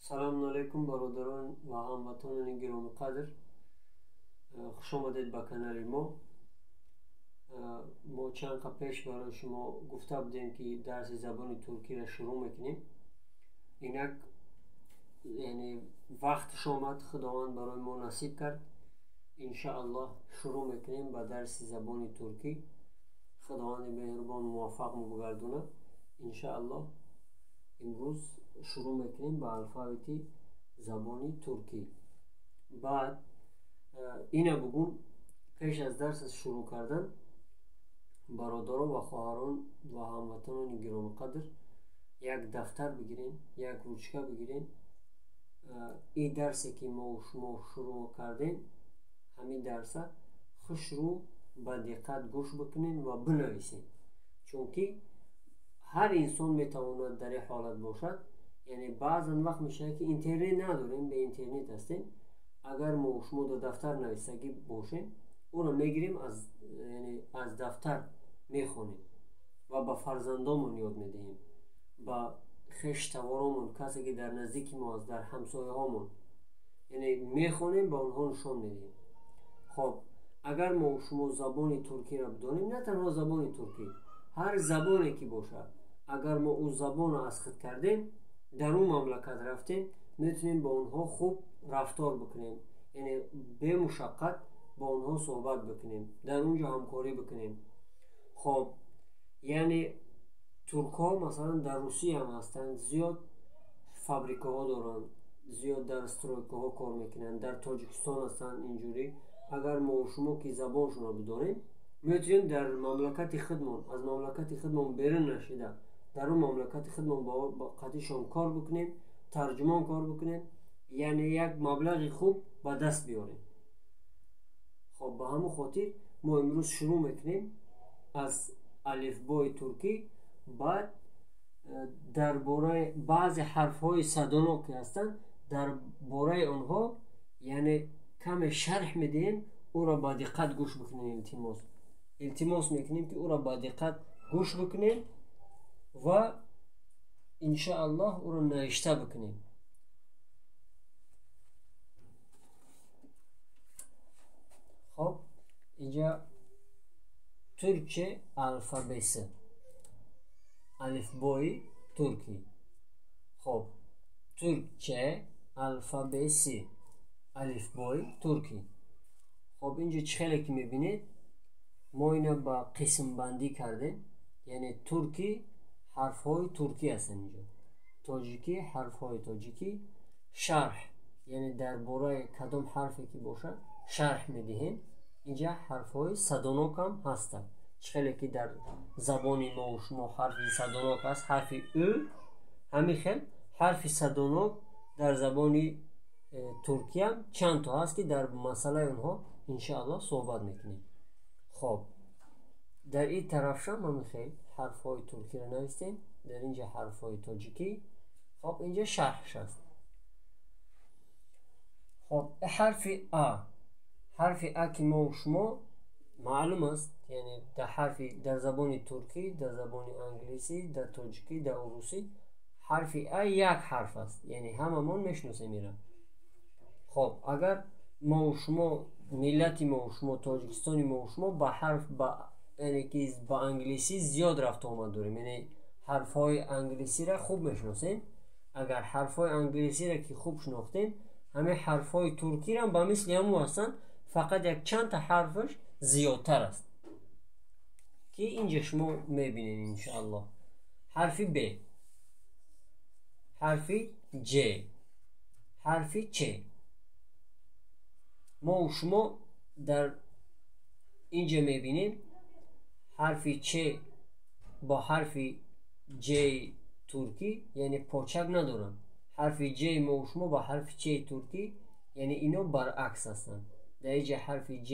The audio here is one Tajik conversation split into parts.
Салому алайкум, бародарон ва ҳамватанони гиромиқадр. Хуш омадед ба канали мо. Мо чанд қад пеш барои шумо гуфта будем, ки дарси забони туркиро шурӯъ мекунем. Инак, яъне вақташ омад, Худованд барои мо насиб кард. Иншааллоҳ, шурӯъ мекунем ба дарси забони туркӣ. Худованди меҳрубон муваффақмо бигардонад. Иншааллоҳ, имрӯз шурӯъ мекунем ба алфавити забони туркӣ. Баъд ина бугум, пеш аз дарс шурӯъ кардан, бародаро ва хоҳарон ва ҳамватанони гиромиқадр, як дафтар бигирем, як ручка бигирем. Ин дарсе ки мо шумо шурӯъ кардем, ҳамин дарса хушрӯ ба диққат гӯш бикунем ва бинависем, чунки ҳар инсон метавонад дар ин ҳолат бошад. Яъне баъзан вақт мешавад, ки интернет надорем, бе интернет ҳастем. Агар мо шумо дар дафтар нависагӣ бошем, ӯро мегирем, яъне аз дафтар мехонем ва ба фарзандомон ёд медиҳем, ба хештаворомон, касе ки дар наздики мо аст, дар ҳамсояҳомон, яъне мехонем, ба онҳо нишон медиҳем. Хоб, агар мо шумо забони туркиро бидонем, на танҳо забони туркӣ, ҳар забоне ки бошад, агар мо ӯ забонро аз худ кардем, дар он мамлакат рафтем, метавонем бо онҳо хуб рафтор бикунем, яъне бемушаққат бо онҳо суҳбат бикунем, дар он ҷо ҳамкорӣ бикунем. Хоб, яъне туркҳо масалан дар Русия ҳам ҳастанд, зиёд фабрикаҳо доранд, зиёд дар стройкаҳо кор мекунанд, дар Тоҷикистон ҳастанд. Инҷурӣ агар мо шумо ки забоншонро бидонем, метавонем дар мамлакати худмон, аз мамлакати худмон берун нашида, дар он мамлакати худмон бо қатишон кор бикунем, тарҷумон кор бикунем, яъне як маблағи хуб ба даст биёрем. Хоб, ба ҳамон хотир мо имрӯз шурӯъ мекунем аз алифбои туркӣ. Баъд дар бораи баъзе ҳарфҳои садонок ки ҳастанд, дар бораи онҳо яъне каме шарҳ медиҳем. Ӯро ба диққат гӯш бикунем. Илтимос, илтимос мекунем, ки ӯро ба диққат гӯш бикунем ва иншааллоҳ ӯро навишта бикунем. Хоб, инҷа Türkçe alfabesi, алифбои туркӣ. Хоб, Türkçe alfabesi, алифбои туркӣ. Хоб, инҷо чӣ хеле ки мебинед, мо ина ба қисмбандӣ кардем. Яъне туркӣ, ҳарфҳои туркӣ ҳастанд инҷо, тоҷикӣ, ҳарфҳои тоҷикӣ. Шарҳ, яъне дар бораи кадом ҳарфе ки бошад, шарҳ медиҳем. Инҷа ҳарфҳои садонокам ҳастанд. Чӣ хеле ки дар забони мо шумо ҳарфи садонок аст, ҳарфи ӯ, ҳамин хел ҳарфи садонок дар забони туркиям чанд то ҳаст, ки дар масъалаи онҳо иншааллоҳ суҳбат мекунем. Хоб, дар ин тарафшам ҳамин хел ҳарфҳои туркиро навистем, дар инҷа ҳарфҳои тоҷикӣ. Хоб, инҷа шарҳш аст. Хоб, ҳарфи а. Ҳарфи а ки мо шумо маълум аст, яъне дар ҳарфи дар забони туркӣ, дар забони англисӣ, дар тоҷикӣ, дар урусӣ ҳарфи а як ҳарф аст, яъне ҳамамон мешиносем ира. Хоб, агар мо шумо, миллати мо шумо, Тоҷикистони мо шумо ба ҳарф, ба яъне ки ба англисӣ зиёд рафту омад дорем, яъне ҳарфҳои англисиро хуб мешиносем. Агар ҳарфҳои англисиро ки хуб шинохтем, ҳамин ҳарфҳои туркиро ба мисли ҳамон ҳастанд, фақат як чандта ҳарфаш зиёдтар аст, ки инҷа шумо мебинед иншааллоҳ. Ҳарфи б, ҳарфи ҷ, ҳарфи ч. Мо шумо дар инҷа мебинем, ҳарфи ч бо ҳарфи ҷ туркӣ яъне почак надоранд. Ҳарфи ҷ мо шумо бо ҳарфи ч туркӣ, яъне ино баръакс ҳастанд. Дар инҷа ҳарфи ҷ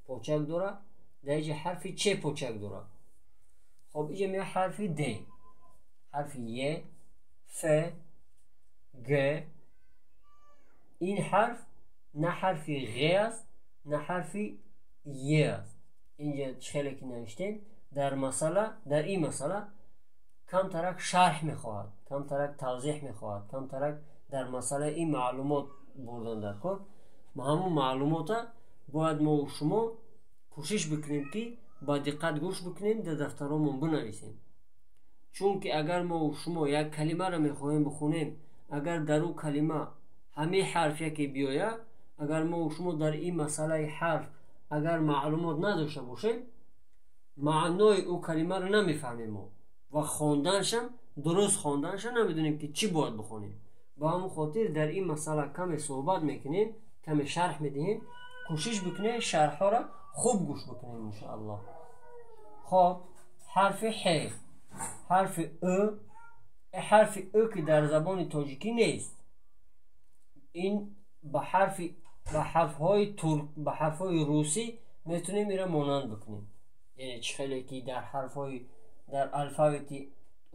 почак дорад, дар инҷа ҳарфи ч почак дорад. Хоб, инҷа меояд ҳарфи д, ҳарфи е, ф, г. Ин ҳарф на ҳарфи ғ аст, на ҳарфи е аст. Инҷа чӣ хеле ки навиштем, дар масъала, дар ин масъала камтарак шарҳ мехоҳад, камтарак тавзеҳ мехоҳад, камтарак Дар масъалаи ин маълумот бурдан дар кор, ҳамун маълумота бояд мо шумо кӯшиш бикунем, ки ба диққат гӯш бикунем, дар дафтаромон бинависем. Чунки агар мо шумо як калимаро мехоҳем бихонем, агар дар ӯ калима ҳамин ҳарф яке биёяд, агар мо шумо дар ин масъалаи ҳарф агар маълумот надошта бошем, маънои ӯ калимаро намефаҳмем мо ва хонданшам, дуруст хонданша намедонем, ки чӣ бояд бихонем. Ба ҳамон хотир дар ин масъала каме суҳбат мекунем, каме шарҳ медиҳем. Кӯшиш бикунем, шарҳҳоро хуб гӯш бикунем, иншоаллоҳ. Хоб, ҳарфи ҳ, ҳарфи ӯ, ҳарфи ӯ, ки дар забони тоҷикӣ нест, ин ба ҳарфҳои турк, ба ҳарфҳои русӣ метавонем ира монанд бикунем. Яъне чӣ хеле ки дар ҳарфҳои дар алфавити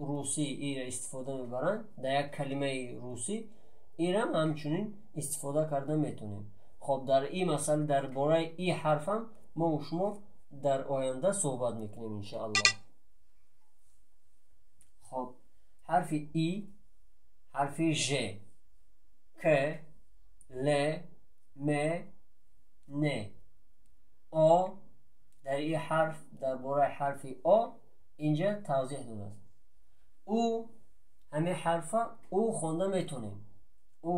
русӣ ира истифода мебаранд, дар як калимаи русӣ ирам ҳамчунин истифода карда метавонем. Хоб, дар ин масъала, дар бораи ин ҳарфам мо шумо дар оянда суҳбат мекунем, иншоаллоҳ. Хоб, ҳарфи и, ҳарфи ж, к, л, м, н, о. Дар ин ҳарф, дар бораи ҳарфи о инҷа тавзеҳ додааст. Ӯ, ҳамин ҳарфа ӯ хонда метавонем. Ӯ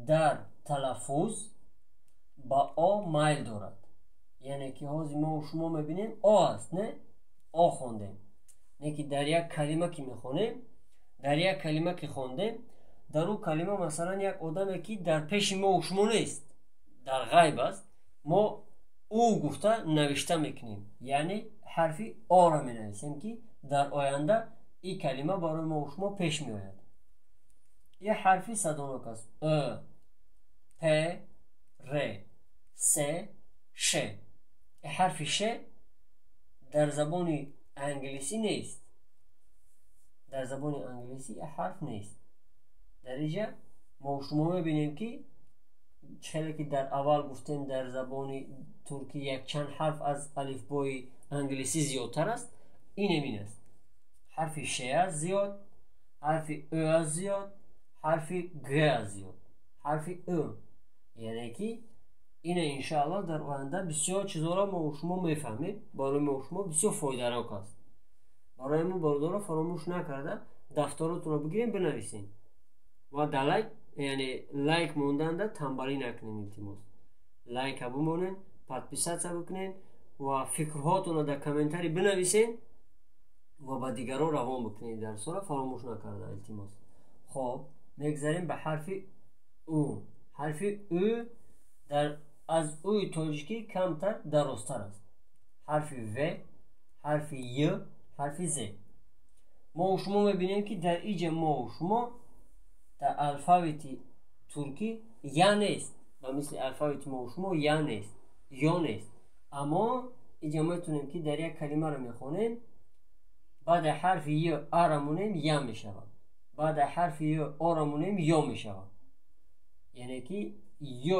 дар талаффуз ба о майл дорад. Яъне ки ҳозир мо шумо мебинем, о аст, не, о хондем. Не ки дар як калима ки мехонем, дар як калима ки хондем, дар ӯ калима, масалан, як одаме ки дар пеши мо шумо нест, дар ғайб аст, мо ӯ гуфта навишта мекунем, яъне ҳарфи оро менависем, ки дар оянда ин калима барои мо шумо пеш меояд. Як ҳарфи садонок аст: ӯ, п, р, с, ш. Ҳарфи ш дар забони англисӣ нест, дар забони англисӣ ҳарф нест. Дар инҷа мо шумо мебинем, ки хеле ки дар аввал гуфтем, дар забони туркӣ якчанд ҳарф аз алифбои англисӣ зиёдтар аст. Инем ин аст: ҳарфи ш аст зиёд, ҳарфи ӯ аст зиёд, ҳарфи г аст зиёд, ҳарфи ӯ. Яъне ки ина, иншоаллоҳ, дар оянда бисёр чизҳоро мо шумо мефаҳмем, барои мо шумо бисёр фоиданок аст. Барои мо, бародаро, фаромӯш накарда дафторотонро бигирем, бинависем ва дар лайк, яъне лайк монданда тамбалӣ накунем, илтимос. Лайка бимонед, подписаться бикунед ва фикрҳоатонро дар комментарий бинависед ва ба дигарон равон бикунед дарсҳоро, фаромӯш накарда, илтимос. Хоб, мегзарем ба ҳарфи ӯ. Ҳарфи ӯ дар аз ӯи тоҷикӣ камтар дарозтар аст. Ҳарфи в, ҳарфи й, ҳарфи з. Мо шумо мебинем, ки дар иҷа мо шумо дар алфавити туркӣ я нест, ба мисли алфавити мо шумо я нест, ё нест. Аммо иҷа метавонем, ки дар як калимаро мехонем, баъди ҳарфи й ара монем, я мешавад, баъди ҳарфи й ора монем, ё мешавад. Яъне ки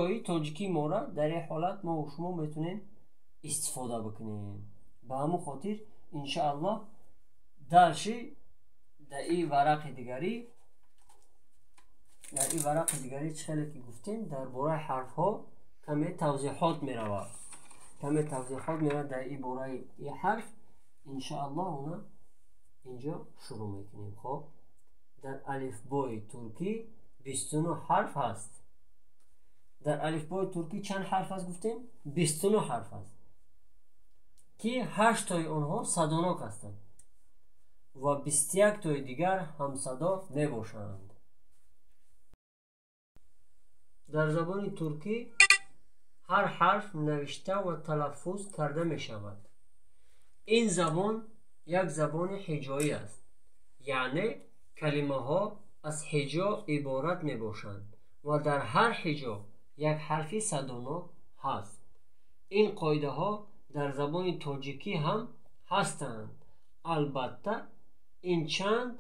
ёи тоҷикии мора дар як ҳолат мо шумо метавонем истифода бикунем. Ба ҳамон хотир, иншоаллоҳ, дальше дар ин варақи дигарӣ, чӣ хеле ки гуфтем, дар бораи ҳарфҳо каме тавзеҳот меравад, каме тавзеҳот меравад дар ин бораи ин ҳарф. Иншоаллоҳ, она инҷо шурӯъ мекунем. Хоб, дар алифбои туркӣ 29 ҳарф ҳаст. Дар алифбои туркӣ чанд ҳарф аст, гуфтем? 29 ҳарф аст, ки ҳашттои онҳо садонок ҳастанд ва 21тои дигар ҳамсадо мебошанд. Дар забони туркӣ ҳар ҳарф навишта ва талаффуз карда мешавад. Ин забон як забони ҳиҷоӣ аст, яъне калимаҳо аз ҳиҷо иборат мебошанд ва дар ҳар ҳиҷо як ҳарфи садонок ҳаст. Ин қоидаҳо дар забони тоҷикӣ ҳам ҳастанд. Албатта, ин чанд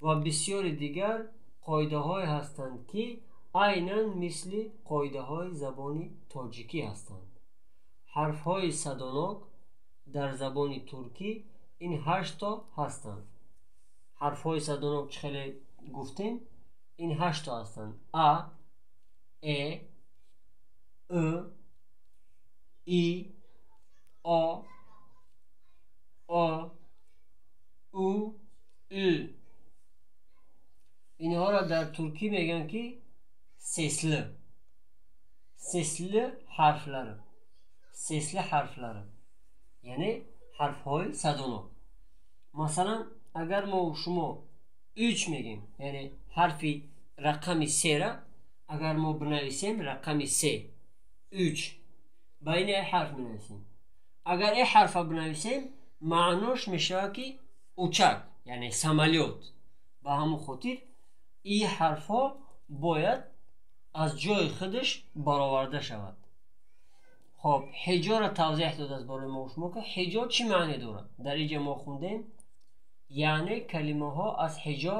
ва бисёри дигар қоидаҳое ҳастанд, ки айнан мисли қоидаҳои забони тоҷикӣ ҳастанд. Ҳарфҳои садонок дар забони туркӣ ин ҳаштто ҳастанд. Ҳарфҳои садонок, чӣ хеле гуфтем, Ин ҳаштто ҳастанд: а, э, ы, и, о, о, у, ü. Инҳоро дар туркӣ мегӯянд, ки sesli, sesli harflari, sesli harflari, яъне ҳарфҳои садонок. Масалан, агар мо шумо үч мегӯем, яъне ҳарфи рақами сера агар мо бинависем, рақами се, үч, ба ин э ҳарф менависем. Агар э ҳарфа бинависем, маънош мешавад, ки uçak, яъне самолёт. Ба ҳамон хотир ин ҳарфҳо бояд аз ҷои худаш бароварда шавад. Хоб, ҳиҷоро тавзеҳ додааст барои мо шумо, ки ҳиҷо чӣ маъне дорад. Дар инҷа мо хундем, яъне калимаҳо аз ҳиҷо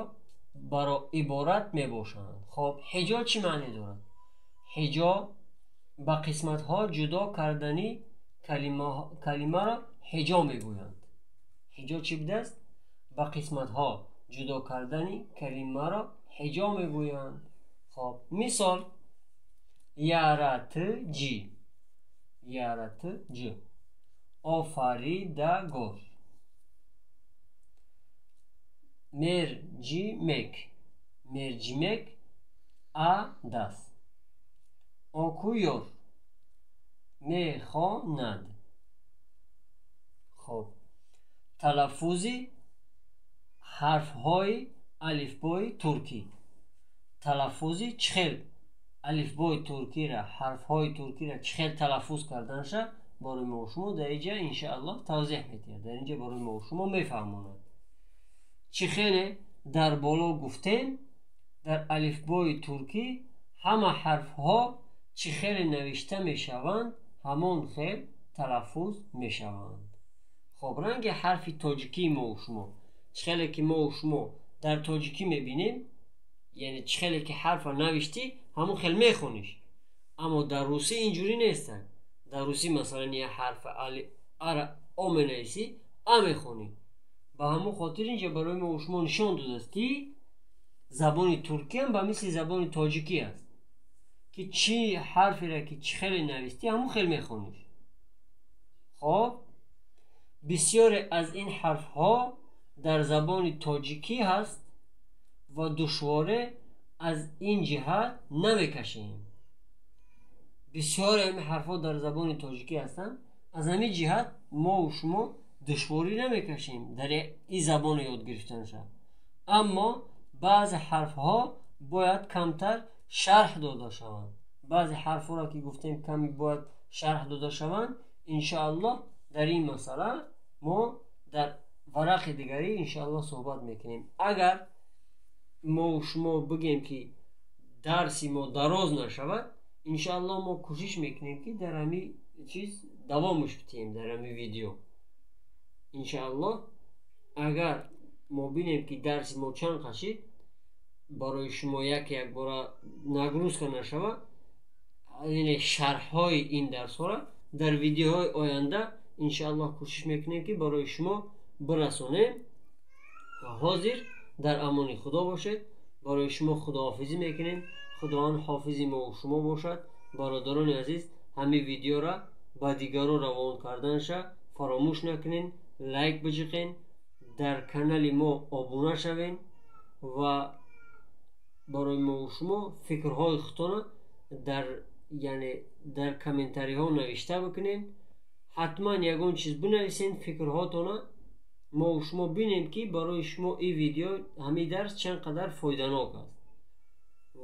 иборат мебошанд. Хоб, ҳиҷо чӣ маъне дорад? Ҳиҷо ба қисматҳо ҷудо кардани калимаро ҳиҷо мегӯянд. Ҳиҷо чӣ будааст? Ба қисматҳо ҷудо кардани калимаро ҳиҷо мегӯянд. Хоб, мисол: яратҷи, яратҷ, офаридагор, мерҷимек, мерҷимек, адас, окуёр, мехонад. Хоб, талаффузи ҳарфҳои алифбои туркӣ. Талаффузи чӣ хел алифбои туркира, ҳарфҳои туркира чӣ хел талаффуз карданша барои мо шумо дар инҷа, иншааллоҳ, тавзеҳ медиҳад, дар инҷа барои мо шумо мефаҳмонад. Чӣ хеле дар боло гуфтем, дар алифбои туркӣ ҳама ҳарфҳо чӣ хеле навишта мешаванд, ҳамон хел талаффуз мешаванд. Хоб, ранги ҳарфи тоҷикии мо шумо, чӣ хеле ки мо шумо дар тоҷикӣ мебинем, яъне чӣ хеле ки ҳарфа навиштӣ, ҳамон хел мехониш. Аммо дар русӣ инҷурӣ нестанд. Дар русӣ, масалан, як ҳарфа ара о менависӣ, а мехонӣ. Ба ҳамон хотир инҷа барои мо шумо нишон додааст, ки забони туркиам ба мисли забони тоҷикӣ аст, ки чӣ ҳарферо ки чӣ хеле навистӣ, ҳамон хел мехониш. Хоб, бисёре аз ин ҳарфҳо дар забони тоҷикӣ ҳаст ва душворе аз ин ҷиҳат намекашем. Бисёре ин ҳарфҳо дар забони тоҷикӣ ҳастанд, аз ҳамин ҷиҳат мову шумо душворӣ намекашем дар ин забоно ёд гирифтанша. Аммо баъзе ҳарфҳо бояд камтар шарҳ дода шаванд. Баъзе ҳарфҳоро ки гуфтем, каме бояд шарҳ дода шаванд. Иншоаллоҳ, дар ин масъала мо дар варақи дигарӣ, иншоаллоҳ, суҳбат мекунем. Агар мо шумо бигем, ки дарси мо дароз нашавад, иншоаллоҳ, мо кӯшиш мекунем, ки дар ҳамин чиз давомаш бидиҳем, дар ҳамин видео, иншоаллоҳ. Агар мо бинем, ки дарси мо чанд қашид, барои шумо як якбора нагрузка нашавад, яъне шарҳҳои ин дарсҳоро дар видеоҳои оянда, иншоаллоҳ, кӯшиш мекунем, ки барои шумо бирасонем. Ҳозир дар амони Худо бошед. Барои шумо худоҳофизӣ мекунем. Худованд ҳофизи мо шумо бошад. Бародарони азиз, ҳамин видеора ба дигаро равон карданша фаромӯш накунен, лайк биҷиқен, дар канали мо обуна шавен ва барои мо шумо фикрҳои худтона дар, яъне дар комментариҳо навишта бикунен. Ҳатман ягон чиз бинависен, фикрҳотона, мо шумо бинем, ки барои шумо ин видео, ҳамин дарс чанд қадар фоиданок аст.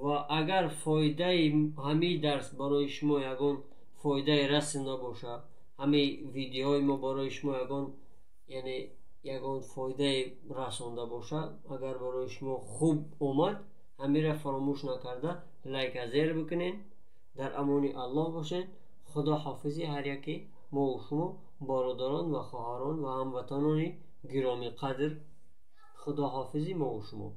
Ва агар фоидаи ҳамин дарс барои шумо ягон фоидае расонда бошад, ҳамин видеоҳои мо барои шумо ягон, яъне ягон фоидае расонда бошад, агар барои шумо хуб омад, ҳаминро фаромӯш накарда лайка зер бикунен. Дар амони Аллоҳ бошед. Худо ҳофизи ҳар яке мову шумо, бародарон ва хоҳарон ва ҳамватанони гиромиқадр. Худо ҳофизи мову шумо.